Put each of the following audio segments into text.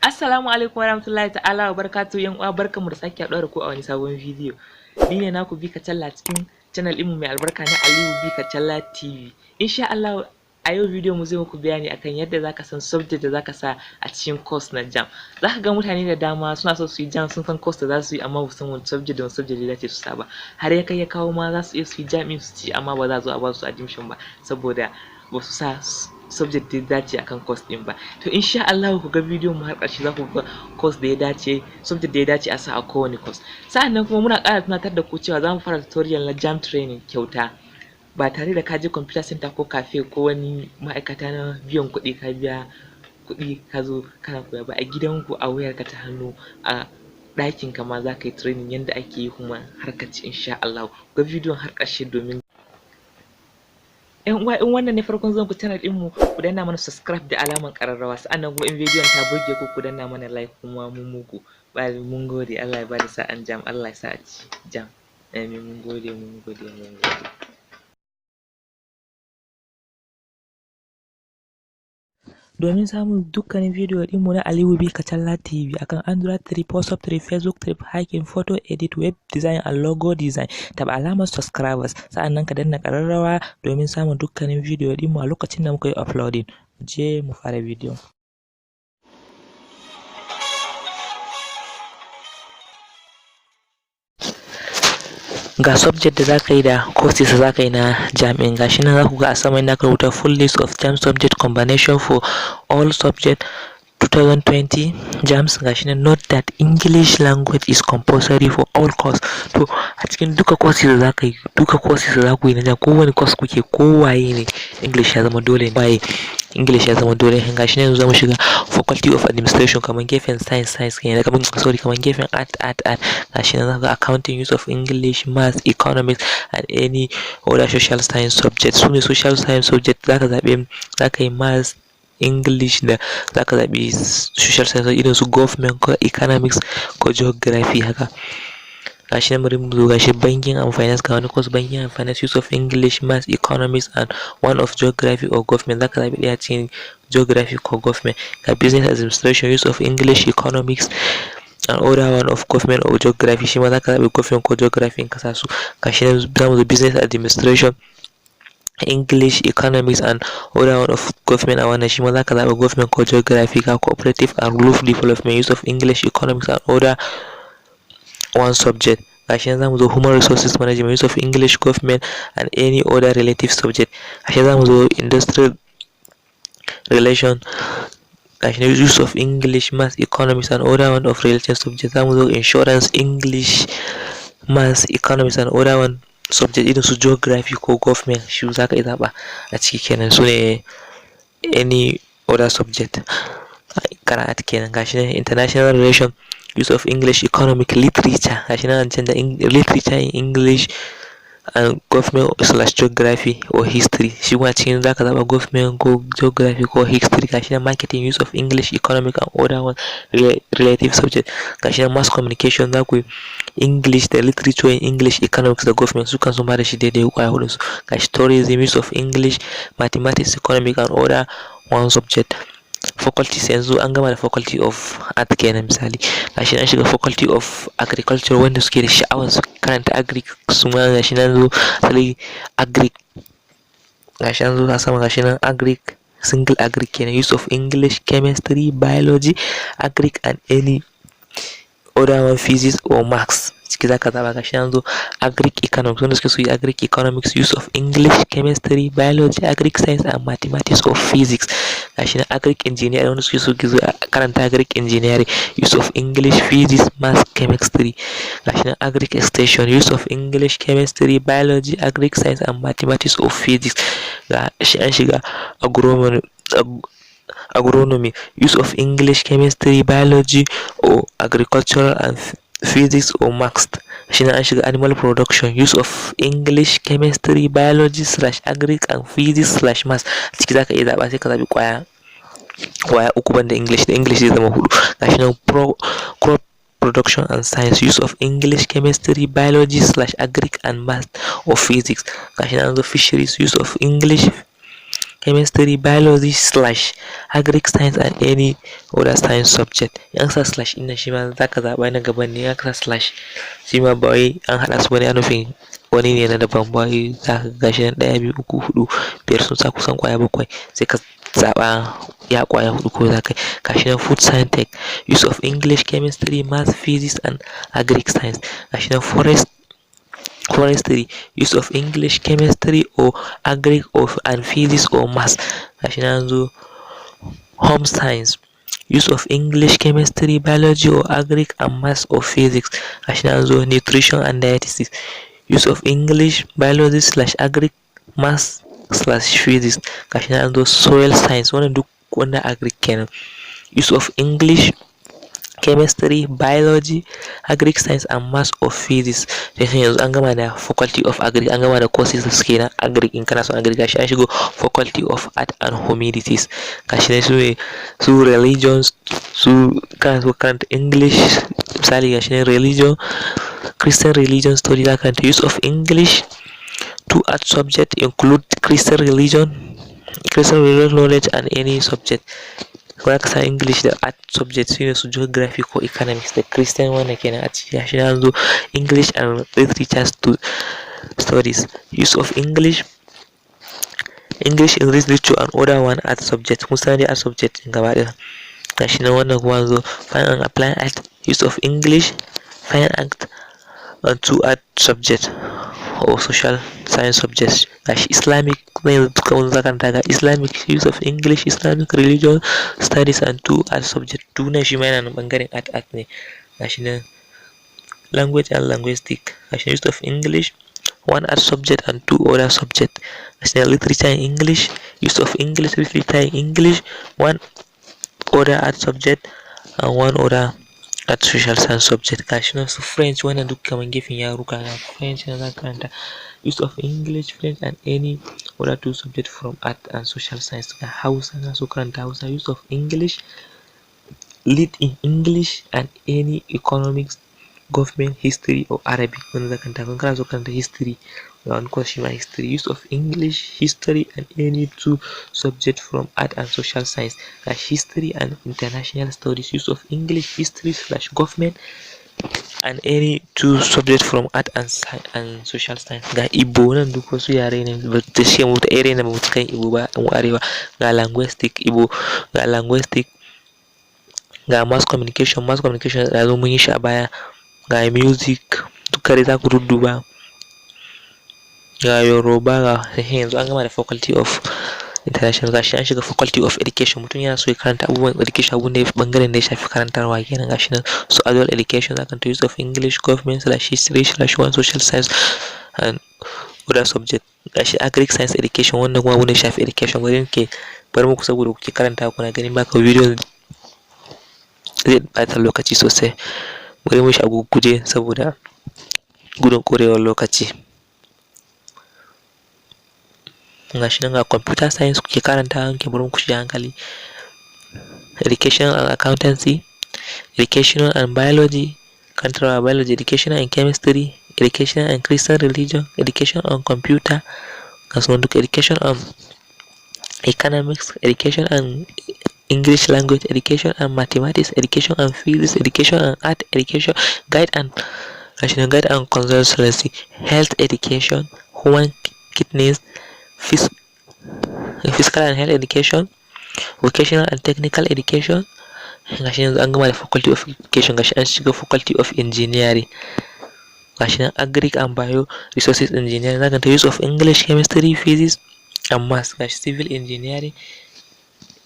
Assalamu alaikum warahmatullahi ta'ala wa barakatuhu. Yan uwa, barkanmu da sake haɗuwa da ku a wani sabon bidiyo. Ni ne naku Bika Challa cikin channel ɗinmu mai albarka na Aliyu Bika Challa TV. Insha Allah a yau bidiyon mu zai muku bayani akan yadda zaka san subject da zaka sa a cikin course na JAMB. Zaka ga mutane da dama suna so su yi JAMB, sun san course da za su yi, amma ba su san wani subject da wani subject ya dace su sa ba. Har ya kai ya kawo ma za su iya su yi JAMB su ci, amma ba za a zo a ba su admission ba saboda ba su sa subject da ya dace akan course ɗin ba. To, insha Allah ku ga bidiyon mu har ƙarshe, za ku ga course da ya dace, subject da ya dace a sa a kowane course. Sa'annan kuma muna ƙara tunatar da ku cewa za mu fara tutorial na JAMB training kyauta, ba tare da ka je computer center ko cafe ko wani ma'aikata na biyan kuɗi, ka biya kuɗi ka zo kana koya ba. A gidanku, a wayarka ta hannu, a ɗakin ka ma za ka yi training yanda ake yi kuma har ka ci, insha Allah. Ku ga bidiyon har ƙarshe. Domin yan uwa, in wannan ne farkon zuwan ku channel ɗin mu, ku danna mana subscribe da alamar ƙararrawa. Sa'annan kuma in bidiyon ta burge ku, ku danna mana like. Kuma mun muku mun gode. Allah ya bada sa'an JAMB, Allah ya sa a ci JAMB, amin. Mun gode, mun gode, mun gode. Domin samun dukkanin bidiyo ɗinmu na Aliyu B Kachalla TV akan Android 3, WhatsApp 3, Facebook 3, hacking, photo edit, web design and logo design, taɓa alamar subscribers, sa'annan ka danna ƙararrawa domin samun dukkanin bidiyo ɗinmu a lokacin da muka yi uploading. Je mu fara bidiyon. Ga subject da zaka yi da courses da zaka yi na JAMB, gashi nan zaku ga a sama inda aka rubuta "Full list of JAMB subject combination for all subject 2020 JAMB". Gashi nan, "Note that English language is compulsory for all course." To, a cikin duka courses da zaka yi, duka courses da zaku yi na JAMB, kowane course kuke, kowaye ne, English ya zama dole ne. Waye English ya zama dole. Gashi nan yanzu zamu shiga Faculty of Administration, kamar gefen science, science kenan, kamar, sorry, kamar gefen art, art, art. Gashi nan zaka ga accounting, use of English, maths, economics and any other social science subject. Su ne social science subject. Zaka zaɓi, zaka yi maths, English, da zaka zaɓi social science irin su government ko economics ko geography haka. Gashi nan, bari mu zo, gashi banking and finance. Ga wani course, banking and finance, use of English, maths, economics and one of geography or government. Zaka zaɓi ɗaya cikin geography ko government. Ga business administration, use of English, economics and other one of government or geography. Shi ma zaka zaɓi government ko geography in ka sa su. Gashi nan zamu zo business administration, English, economics and other one of government. A wannan shi ma zaka zaɓi government ko geography. Ga cooperative and rural development, use of English, economics and other one subject. Gashi nan zamu zo human resources management, use of English, government and any other relative subject. Gashi zamu zo industrial relation, gashi nan use of English, maths, economics and other one of related subject. Zamu zo insurance, English, maths, economics and other one subject irin su geography ko government. Shi zaka iya zaɓa a ciki kenan, su ne any other subject karatu kenan. Gashi nan international relation, use of English, economic, literature. Gashi nan an canza literature in English and government/geography or history. Shi kuma cikin zaka zaɓa government ko geography ko history. Gashi nan marketing, use of English, economic and other one relative subject. Gashi nan mass communication, za ku yi English da literature in English, economics da government. Su kan sun bada shi daidai kwaya huɗun su. Gashi tourism, use of English, mathematics, economic and other one subject. Faculties, yanzu an gama da Faculty of Art kenan misali. Gashi nan shiga Faculty of Agriculture, wanda suke da sha'awar su karanta agric su ma. Gashi nan zo asali agric, gashi nan zo a sama, gashi nan agric, single agric kenan, use of English, chemistry, biology, agric and any other one, physics or maths. Ciki zaka zaba. Gashi nan zo agric economics, wanda suke so yi agric economics, use of English, chemistry, biology, agric science and mathematics or physics. Gashi nan agric engineering, wanda suke so zo karanta agric engineering, use of English, physics, maths, chemistry. Gashi nan agric extension, use of English, chemistry, biology, agric science and mathematics or physics. Ga shi an shiga agronomy, use of English, chemistry, biology or agricultural and physics or maths. Shi nan an shiga animal production, use of English, chemistry, biology/agric and physics/maths. Ciki zaka iya zaɓa, sai ka zaɓi ƙwaya ƙwaya uku banda English, da English zai zama huɗu. Gashi nan crop production and science, use of English, chemistry, biology/agric and math or physics. Gashi nan an zo fisheries, use of English, Chemistry, Biology slash Agric Science and any other science subject. In sa slash ɗin nan, shi ma za ka zaɓa na gaban ne. In sa slash, shi ma ba wai an haɗa su bane, ana nufin wani ne na daban. Ba wai za ka ga shi nan ɗaya, biyu, uku, huɗu, biyar, sun sa kusan ƙwaya bakwai, sai ka zaɓa ya ƙwaya huɗu ko za ka yi. Gashi nan Food Science Tech, use of English, Chemistry, Math, Physics and Agric Science. Gashi nan Forestry, use of English, Chemistry or Agric or and Physics or Maths. Gashi nan zo Home Science, use of English, Chemistry, Biology or Agric and Maths or Physics. Gashi nan zo Nutrition and Dietetics, use of English, Biology slash Agric, Maths slash Physics. Gashi nan zo Soil Science, wannan duk wannan Agric kenan, use of English, Chemistry, Biology, Agric Science and Maths or Physics. Sai yanzu an gama da Faculty of Agric, an gama da courses da suke na Agric. In kana son Agric, gashi an shigo Faculty of Art and Humanities. Gashi ne su ne su Religions, su kana so karanta English misali. Gashi ne Religion, Christian Religion Study, za karanta use of English, two art subject include Christian religion knowledge and any subject. Za ka sa English da art subject, su ne su Geography ko Economics da Christian, wannan kenan a ciki. Gashi nan zo English and Literature Studies, use of English in Literature and other one art subject. Kun san dai art subject ɗin gaba ɗaya. Gashi nan wannan kuma zo Fine and Applied Art, use of English, Fine Art and two art subject or social science subjects. Gashi Islamic kuma, yanzu duka mun karanta ga Islamic, use of English, Islamic Religion Studies and two art subject. Duk shi ma yana nan bangaren art ne. Gashi nan Language and Linguistic, gashi use of English, one art subject and two other subject. Gashi nan Literature in English, use of English, Literature in English, one other art subject and one other art social science subject. Gashi nan su French, wannan duk kaman gefen yaruka, ga French na zaka karanta, use of English, French and any other two subject from art and social science. Ga Hausa na so karanta Hausa, use of English, Lit in English and any Economics, Government, History or Arabic. Wanda zaka karanta kan kana so karanta History, ga wani course shi ma History, use of English, History and any two subject from art and social science. Ga History and International Studies, use of English, History slash Government and any two subject from art and social science. Ga Igbo nan, duk wasu yare ne da shi mu ta area na ba mu cika yin Igbo ba mu arewa. Ga Linguistic, Igbo, ga Linguistic, ga Mass Communication. Mass Communication da zo mun yi shi a baya. Ga Music, duka dai za ku dudduba. Ga Yoruba, ga yanzu an gama da Faculty of International. Gashi an shiga Faculty of Education. Mutum yana so ya karanta abubuwan education, abun da ya bangaren da ya shafi karantarwa kenan. Gashi nan su Adult Education, zaka ta use of English, Government slash History slash one social science and other subject. Gashi Agric Science Education, wannan kuma abun da ya shafi education. Bari ke bar muku saboda kuke karanta kuna ganin baka video zai ɓata lokaci sosai. Bari mu shi a gurguje saboda gudun ƙurewar lokaci. Gashi nan ga Computer Science, kuke karanta ke bari ku shi hankali. Education and Accountancy, Educational and Biology, karantarwa Biology, Education and Chemistry, Education and Christian Religion, Education on Computer, ga su duka, Education on Economics, Education and English Language, Education and Mathematics, Education and Physics, Education and Art Education, Guide and gashi nan Guide and Consultancy, Health Education, Human Kidneys, Physical and Health Education, Vocational and Technical Education. Gashi yanzu an gama da Faculty of Education. Gashi an shiga Faculty of Engineering. Gashi nan Agric and Bio Resources Engineering, zaka ta use of English, Chemistry, Physics and Maths. Gashi Civil Engineering,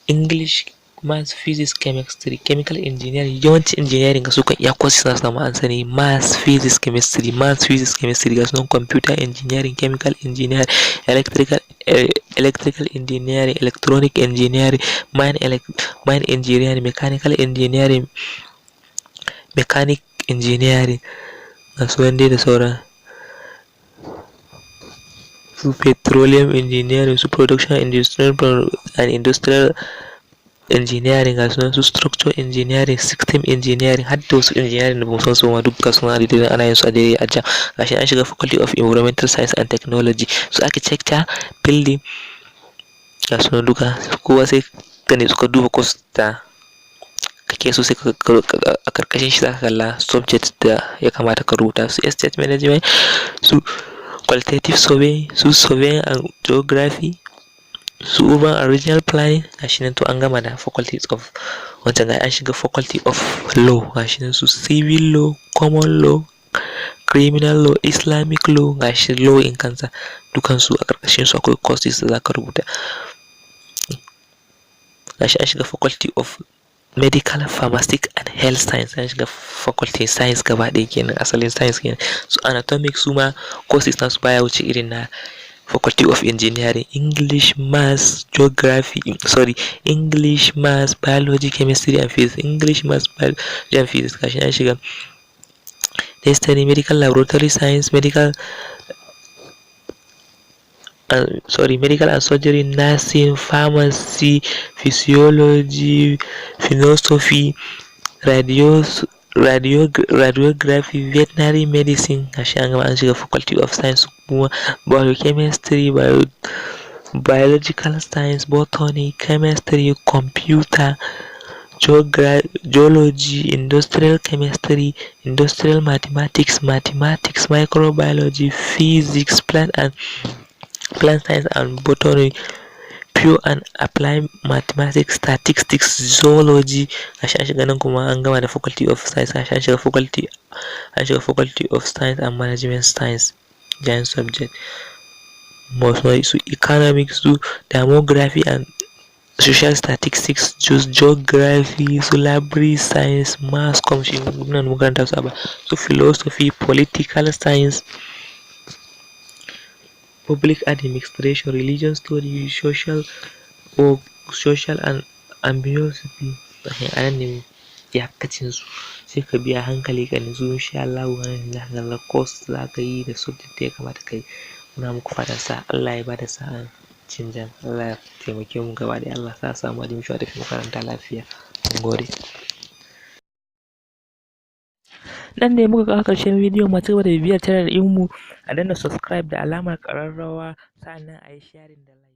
English, Maths, Physics, Chemistry, Chemical Engineering. Yawanci engineering ga su kan iya courses na samu an sani Maths, Physics, Chemistry, Maths, Physics, Chemistry. Ga sunan Computer Engineering, Chemical Engineering, Electrical Engineering, Electronic Engineering, Mine Engineering, Mechanical Engineering, Mechanic Engineering, ga su dai da sauran su Petroleum Engineering, su Production Industrial and Industrial Engineering, ga sunan su Structure Engineering, System Engineering, har da wasu engineering da bamu san su ma, duk ga sunan daidai ana yin su a daidai a can. Gashi an shiga Faculty of Environmental Science and Technology, su Architecture, Building Ga su nan duka. Kowa sai ka nutsu ka duba course da kake so, sai a karkashin shi zaka kalla subject da ya kamata ka rubuta: su estate management, su qualitative survey, su surveying and geography, su urban and regional planning. Gashi nan. To, an gama da faculties of wancan, ga an shiga faculty of law. Gashi nan, su civil law, common law, criminal law, Islamic law. Gashi law in kansa, dukansu a karkashin su akwai courses da zaka rubuta. Gashi an shiga faculty of medical, pharmaceutical and health science. An shiga faculty science gaba ɗaya kenan, asalin science kenan. Su anatomic, su ma courses nasu baya wuce irin na faculty of engineering: English, maths, geography, sorry, English, maths, biology, chemistry and physics, English, maths, biology and physics. Gashi an shiga dentistry, medical laboratory science, medical, sorry, medical and surgery, nursing, pharmacy, physiology, philosophy, radiography, veterinary medicine. Gashi an gama, an shiga faculty of science kuma: biochemistry, biological science, botany, chemistry, computer, geology, industrial chemistry, industrial mathematics, mathematics, microbiology, physics, plant and plant science and botany, pure and applied mathematics, statistics, zoology. Gashi an shiga nan kuma, an gama da faculty of science. Gashi an shiga faculty of science and management science, giant subject, su economics, su demography and social statistics, geography, su library science, mass com, shi nan mun karanta su a baya, su philosophy, political science, public administration, religion study, social work, social and ambiously. A nan ne iyakacin su, sai ka biya hankali ka nutsu. Insha Allahu wannan za ka ga course za ka yi da subject da ya kamata ka yi. Muna muku fatan sa'a, Allah ya bada sa'an cin JAMB, Allah ya taimake mu gaba ɗaya, Allah sa a samu admission a tafi makaranta lafiya. Mun gode. Nan ne muka kawo ƙarshen bidiyon mu. Ci gaba da bibiyar channel ɗinmu, a danna subscribe da alamar ƙararrawa, sa'annan a yi sharing da like.